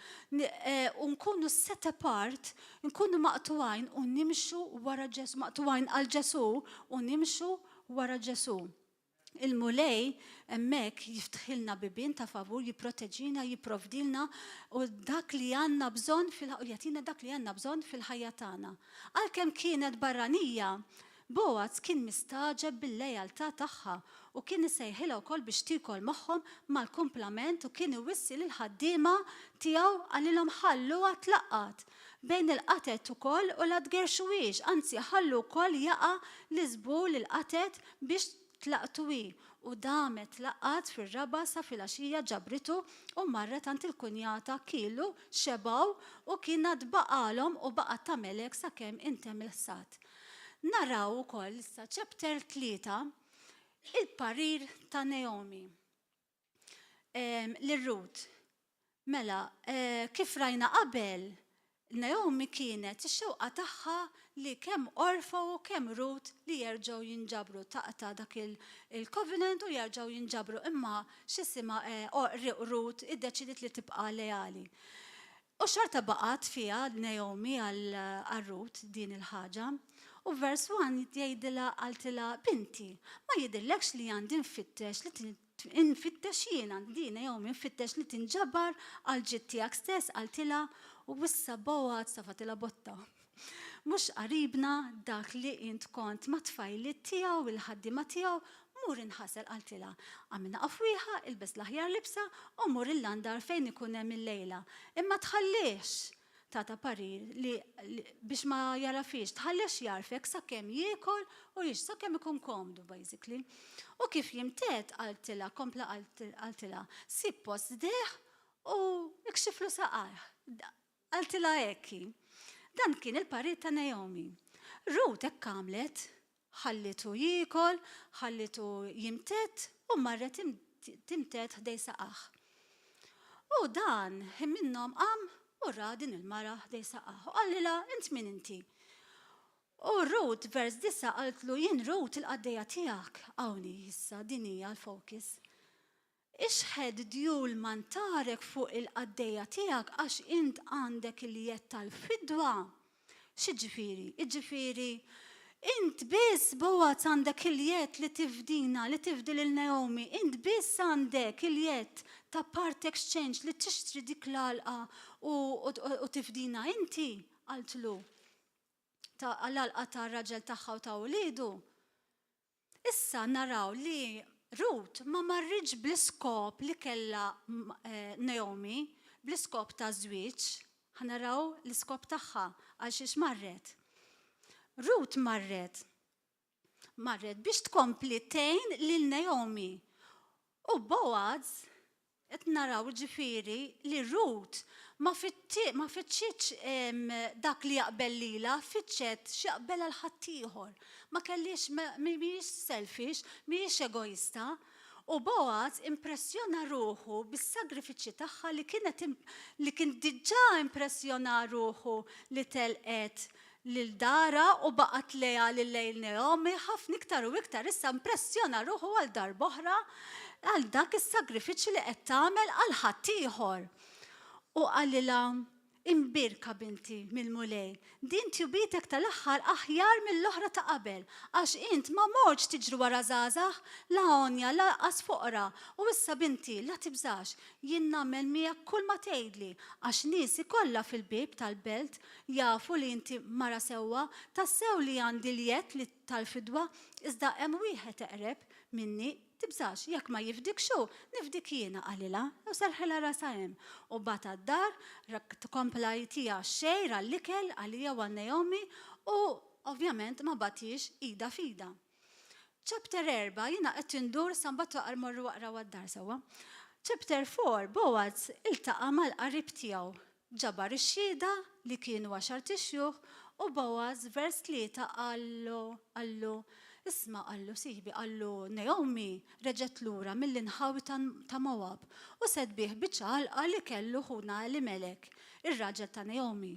u nkunu set apart, nkunu maqtugħin u nimxu wara Ġesù, maqtugħin għal Ġesù u nimxu wara Ġesù. Il-Mulej hemmhekk jiftħilna bibien ta' favur, jipproteġina, jipprovdilna u dak li għandna bżonn fil u jagħtina dak li għandna bżonn fil-ħajja tagħna. Għalkemm kienet barranija, Boaz kien mistagħġeb bil-lealtà tagħha u kien isejħilha wkoll biex tiekol magħhom mal-kumplament u kien iwissi lill-ħaddiema tiegħu qalilhom ħalluha tlaqqat bejn il-qatet ukoll u la tgerrxuhiex, anzi ħallu wkoll jaqa' l-iżbul il-qatet biex tlaqtu hi, u damet tlaqqat fir-raba' sa filgħaxija ġabritu u marret għand il-kunjata kielu xebgħu u kien għad baqgħalhom u baqgħet tagħmel hekk sakemm intemm il-ħsad. Naraw ukoll issa chapter 3 il-parir ta' Naomi. Lil Rut. Mela, kif rajna qabel, Naomi kienet ix-xewqa tagħha li kemm Orfa u kemm Rut li jerġgħu jinġabru, taqta' dak il-covenant u jerġgħu jinġabru, imma x'isimha Rut iddeċidiet li tibqa' leali. U xorta baqgħet fiha Naomi għal Rut din il-ħaġa. U verse 1 jgħidilha qaltilha, Binti, ma jidhirlekx li għandi nfittex li Infittex jiena, di Naomi, nfittex li tinġabar għall-ġid tiegħek stess, qaltilha, u issa Boaz tafatilha botta. Mhux qaribna dak li int kont mat-tfajliet tiegħu, il-ħaddiema tiegħu, mur inħasel, qaltilha. Agħmilna qafwieħa, ilbes l-aħjar libsa u mur il-landar fejn ikun hemm illejla. Imma tħallihx Tagħta parir li biex ma jagħrafhiex, tħallihx jagħrfek sakemm jiekol u jix, sakemm ikun komdu basically. U kif jimtedd qaltilha, kompla qaltilha, sib post ħdejh u ikxiflu saqajh. Qaltilha hekk hi. Dan kien il-parir ta' Naomi. Rut hekk għamlet. Ħallietu jiekol, ħallietu jimtedd u marret timtedd ħdej saqajh. U dan ħin minnhom qam u ra din il-mara ħdej saqajh u qalilha, Int min inti? U Rut, vers 9, qaltlu jien Rut il-qaddejja tiegħek. Hawn hi issa, din hija l-focus. Ixħet djul mantarek fuq il-qaddejja tiegħek għax int għandek il-jedd tal-fidwa. X'jiġifieri? Jiġifieri, int biss, Bogħaz, għandek il-jedd li tifdina, li tifdi lil Naomi. Int biss għandek il-jedd ta' part exchange li tixtri dik l-għalqa u, u, u tifdina inti, qaltlu. Ta' l-għalqa tar-raġel tagħha u ta' uliedu. Issa naraw li Rut ma marritx bl-iskop li kellha Naomi, bl-iskop ta' żwieġ. Ħa naraw l-iskop tagħha għal xiex marret. Rut marret marret biex tkompli tgħin lil Naomi. U Boaz Qed naraw, jiġifieri, li Rut ma ma fittxitx dak li jaqbel lilha, fittxet x'jaqbel għal ħaddieħor. Ma kellhiex mhijiex selfish, mhijiex egoista. U Boaz impressjona ruħu bis-sagrifiċċji tagħha li kienet li kien diġà impressjona ruħu li telqet lil darha u baqgħet leali lejn Naomi ħafna iktar u iktar issa impressjona ruħu għal darb'oħra għal dak is-sagrifiċċju li qed tagħmel għal ħaddieħor. U qalilha, Imbierka binti mill-Mulej, din tjubitek tal-aħħar aħjar mill-oħra ta' qabel, għax int ma mortx tiġri wara żgħażagħ, la għonja, lanqas foqra, u issa binti, la tibżax, jien nagħmel miegħek kulma tgħidli, għax niesi kollha fil-bieb tal-belt Jafu li inti mara sewwa, tassew li għandi l-jedd li tal-fidwa, iżda hemm wieħed eqreb minni, tibżax, jekk ma jifdikx hu, nifdik jiena, qalilha, u serrħilha rasha hemm. U bagħatha d-dar, kompla jtiha x-xgħir għall-ikel għalija u għal Naomi, u ovvjament ma bagħthiex idha f'idha. Chapter 4, jiena qed indur sa mbagħad waqra morru aqraw għad-dar sewwa. Chapter 4, Boaz iltaqa' mal-qarib tiegħu Ġabar ix-xhieda, li kienu għaxart ixjuħ, u Boaz, vers 3, qallu, qallu, Isma', qallu, sieħbi, qallu, Naomi reġgħet lura mill-inħawi ta', ta' Mowab, u se tbigħ biċċa għalqa li kellu ħuna Elimelek, ir-raġel ta' Naomi.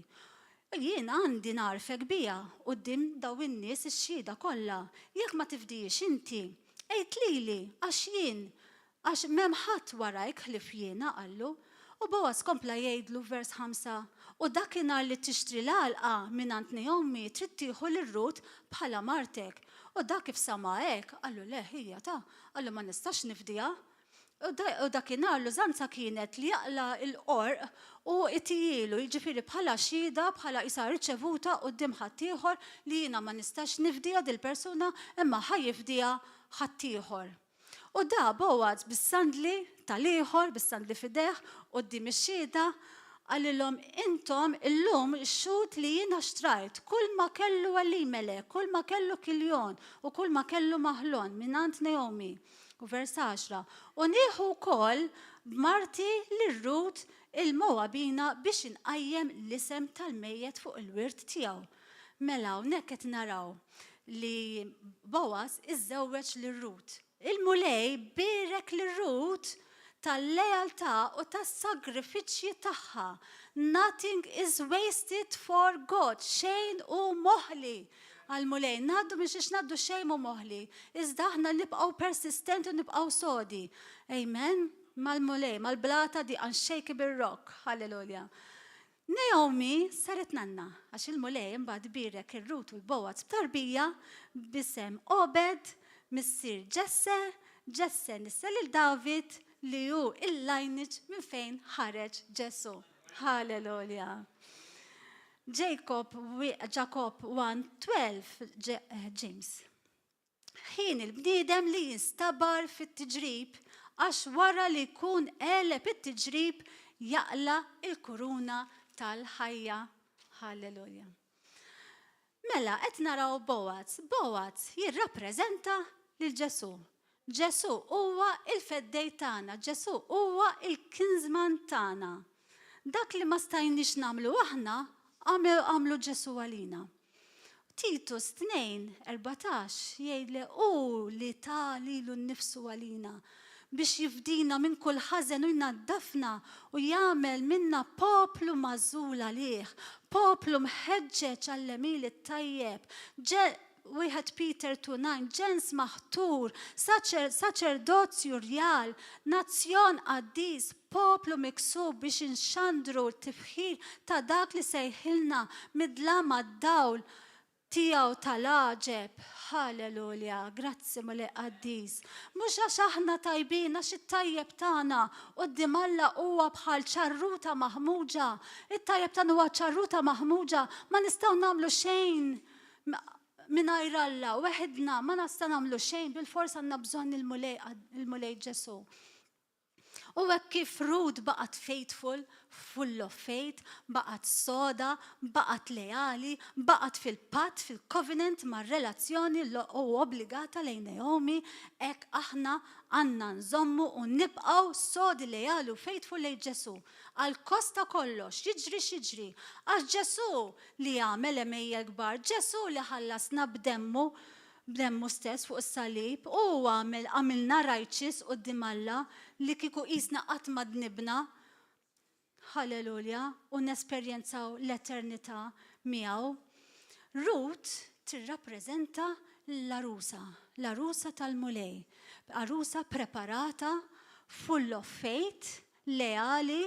U jien għandi ngħarrfek biha quddiem dawn in-nies ix-xhieda kollha. Jekk ma tifdihiex inti, għid lili, għax jien Għax m'hemm ħadd warajk ħlief jiena, qallu. U Bogħaż kompla jgħidlu, vers 5, U dakinhar li tixtri l-għalqa mingħand Nagħomi trid tieħu lil Rut bħala martek. U dak kif sama' hekk, qallu, Le, ħija ta', qallu, ma nistax nifdiha. U dakinhar l-użanza kienet li jaqla' l-qorq u jtihielu, jiġifieri bħala xhieda, bħala qisha riċevuta quddiem ħaddieħor li jiena ma nistax nifdiha dil-persuna imma ħa jifdiha ħaddieħor. U da Bogħaż bis-sandli tal-ieħor, bis-sandli f'idejh, quddiem ix-xhieda, qalilhom, Intom illum xhud li jiena xtrajt kulma kellu Elimelek, kulma kellu Kiljon u kulma kellu Maħlon mingħand Naomi. U vers 10, U nieħu wkoll b'marti lil Rut il-Mowabina biex inqajjem l-isem tal-mejjet fuq il-wirt tiegħu. Mela hawnhekk qed naraw li Boaz iżżewweġ lil Rut. Il-Mulej bierek lil Rut tal-lealtà u tas-sagrifiċċji tagħha. Nothing is wasted for God, xejn hu moħli għall-Mulej. Ngħaddu minn xiex ngħaddu xejn mhu moħli. Iżda aħna nibqgħu persistenti u nibqgħu sodi. Amen. Mal-Mulej, mal-blata di unshakable rock. Hallelujah. Naomi saret nanna, għax il-Mulej imbagħad bierek 'il Rut u 'l Bogħaż b'tarbija b'isem Obed, missier Ġesse, Ġesse nissel lil David li hu l-lineage minn fejn ħareġ Ġesù. Halleluja! Jacob, Ġakobb 1:12, James. Ħin il-bniedem li jinstabar fit-tiġrib għax wara li jkun għeleb it-tiġrib jaqla' l-kuruna tal-ħajja. Halleluja. Mela qed naraw Boaz. Boaz jirrappreżenta lil Ġesù. Ġesù huwa l-feddej tagħna, Ġesù huwa l-kinsman tagħna. Dak li ma stajniex nagħmlu aħna, għamlu Ġesù għalina. Titus 2:14 jgħid li hu li ta lilu nnifsu għalina. biex jifdina minn kull ħażen u jnaddafna u jagħmel minna poplu magħżul għalih, poplu mħeġġeġ għall-għemil it-tajjeb. 1 Peter 2:9, ġens maħtur, saċerdozju rjal, nazzjon qaddis, poplu miksub biex inxandru t-tifħir ta' dak li sejħilna mid-dlam għad-dawl tiegħu tal-għaġeb. Halleluja, grazzi Mulej qaddis. Mhux għax aħna tajbin, għax it-tajjeb tagħna quddiem Alla huwa bħal ċarruta maħmuġa. It-tajjeb tagħna huwa ċarruta maħmuġa, ma nistgħu nagħmlu xejn mingħajr Alla, weħidna ma nistgħu nagħmlu xejn, bilfors għandna bżonn il-Mulej il-Mulej Ġesù. U hekk kif Ruth baqgħet faithful, full of faith, baqgħet soda, baqgħet leali, baqgħet fil-patt, fil-covenant mar-relazzjoni u obbligata lejn Naomi, hekk aħna għandna nżommu u nibqgħu sodi, leali u faithful lejn Ġesù. Għal kost ta' kollox, jiġri x'jiġri. Għax Ġesù li għamel għemejjel kbar, Ġesù li ħallasna b'demmu, b'demmu stess fuq is-salib, hu għamel għamilna righteous quddiem Alla li kieku qisna qatt ma dnibna. Hallelujah, u nesperjenzaw l-eternità miegħu. Ruth tirrappreżenta l-għarusa, l-għarusa tal-Mulej, għarusa preparata, full of faith, leali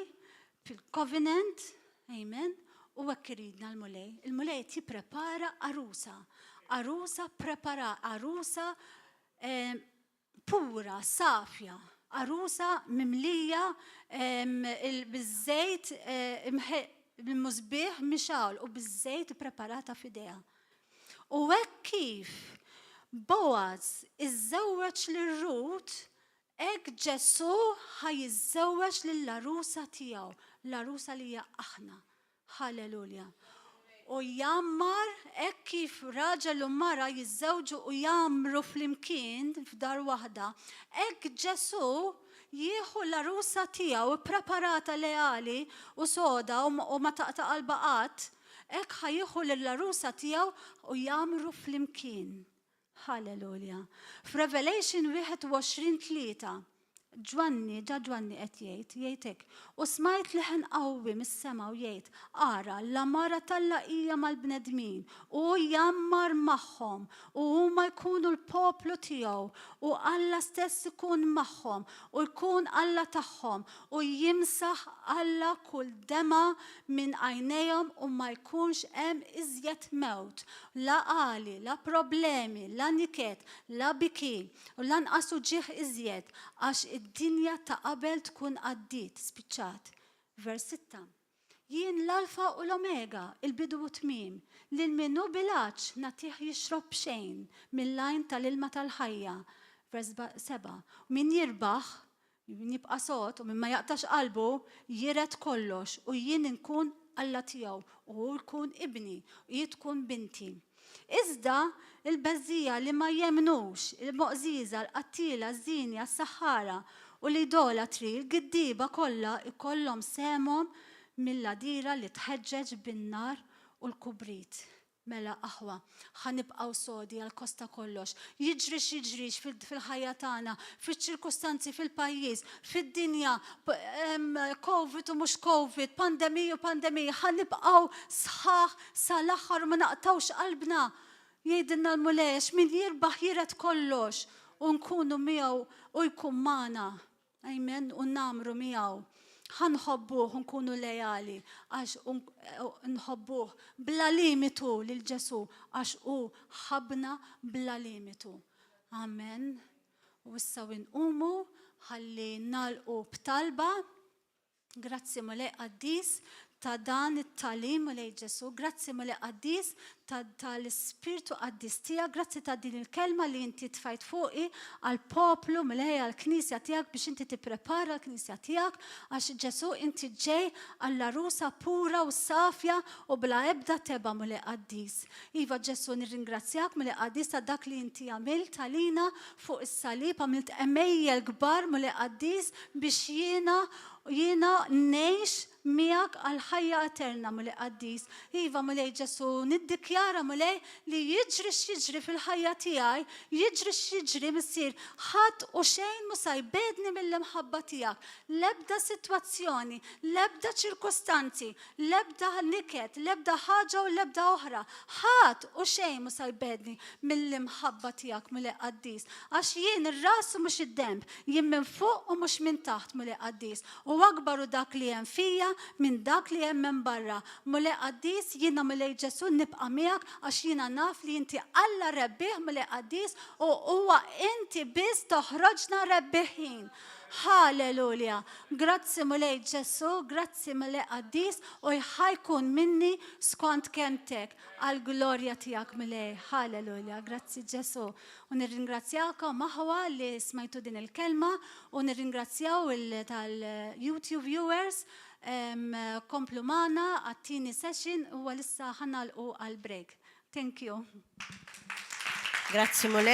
fil-covenant, amen, u hekk iridna l-Mulej. Il-Mulej qed jipprepara għarusa, għarusa prepara, għarusa eh, pura, safja, għarusa mimlija biż-żejt eh, bil-musbieħ mixgħul u biż-żejt preparata f'idejha. U hekk kif Boaz iżżewweġ lil Rut, Hekk Ġesù ħa jiżżewweġ lill-għarusa tiegħu, l-għarusa li hija aħna. Ħalleluja. U jgħammar hekk kif raġel u mara jiżżewġu u jgħammru flimkien f'dar waħda, hekk Ġesù jieħu l-għarusa tiegħu ppreparata leali u soda u ma taqta' qalbha qatt, hekk ħa jieħu lill-għarusa tiegħu u jgħammru flimkien. Hallelujah. F'Revelation 21:3, Ġwanni, ġa Ġwanni qed jgħid, jgħid hekk, u smajt leħen qawwi mis-sema u jgħid, ara, l-għamara t'Alla hija mal-bnedmin, u hu jgħammar magħhom, u huma jkunu l-poplu tiegħu, u Alla stess ikun magħhom, u jkun Alla tagħhom, u jimsaħ Alla kull demgħa minn għajnejhom u ma jkunx hemm iżjed mewt, La għali, la problemi, la niket, la biki, u lanqas uġigħ iżjed, għax id-dinja ta' qabel tkun għaddiet, spiċċat. Vers 6. Jien l-Alfa u l-Omega, il-bidu u t-tmiem. Lil min hu bil-għatx nagħtih jixrob b'xejn mill-għajn tal-ilma tal-ħajja. Vers 7. Min jirbaħ, Min jibqa' sod u min ma jaqtax qalbu jiret kollox u jien inkun Alla tiegħu u hu jkun ibni u hi tkun binti. Iżda l-beżżiegħa li ma jemmnux, il-moqżieża, l-qattiela, ż-żienja, s-saħħara, u l-idolatri, il-giddieba kollha jkollhom sehemhom mill-għadira li tħeġġeġ bin-nar u l-kubrit. Mela, aħwa, ħa nibqgħu sodi għal kost ta' kollox. Jiġri x'jiġrix fil-ħajja tagħna, fiċ-ċirkustanzi fil-pajjiż, fid-dinja, Covid u mhux Covid, pandemiji u pandemiji, ħa nibqgħu sħaħ sal-aħħar u ma naqtgħux qalbna. Jgħidilna l-Mulej għax min jirbaħ jiret kollox u nkunu miegħu u jkun magħna. Amen, u ngħammru miegħu. Ħa nħobbuh u nkunu leali għax nħobbuh bla limitu lil Ġesù għax hu ħabbna bla limitu. Amen. U issa nqumu ħalli nagħlqu b'talba. Grazzi Mulej Qaddis ta' dan it-tagħlim Mulej Ġesù, grazzi Mulej Qaddis tal-Ispirtu Qaddis tiegħek, grazzi ta' din il-kelma li inti tfajt fuqi għall-poplu Mulej għall-Knisja tiegħek biex inti tipprepara l-Knisja tiegħek għax Ġesù inti ġej għall-għarusa pura u safja u bla ebda tebgħa Mulej Qaddis. Iva Ġesù nirringrazzjak Mulej Qaddis ta' dak li inti għamilt għalina fuq is-salib għamilt għemejjel kbar Mulej Qaddis biex jiena jiena ngħix. miegħek għal ħajja eterna, Mulej Qaddis. Iva, Mulej Ġesù, niddikjara, Mulej, li jiġri x'jiġri fil-ħajja tiegħi, jiġri x'jiġri, Missier, ħadd u xejn mhu sa jbegħedni mill-imħabba tiegħek. L-ebda sitwazzjoni, l-ebda ċirkustanzi, l-ebda niket, l-ebda ħaġa u l-ebda oħra, ħadd u xejn mhu sa jbegħedni mill-imħabba tiegħek, Mulej Qaddis. Għax jien ir-ras u mhux id-denb, jien minn fuq u mhux minn taħt, Mulej Qaddis. U akbar hu dak li hemm fija minn dak li hemm hemm barra. Mulej Qaddis, jiena Mulej Ġesù nibqa' miegħek għax jiena naf li inti Alla rebbieħ Mulej Qaddis u huwa inti biss toħroġna rebbiħin. Halleluja! Grazzi Mulej Ġesù, grazzi Mulej Qaddis u ħa jkun minni skont kelmtek għall-glorja tiegħek Mulej. Halleluja! Grazzi Ġesù. U nirringrazzjakom aħwa li smajtu din il-kelma u nirringrazzjaw tal-YouTube viewers komplu magħna għat-tieni session u għalissa ħa nagħlqu għal break. Thank you. Grazzi Mulej.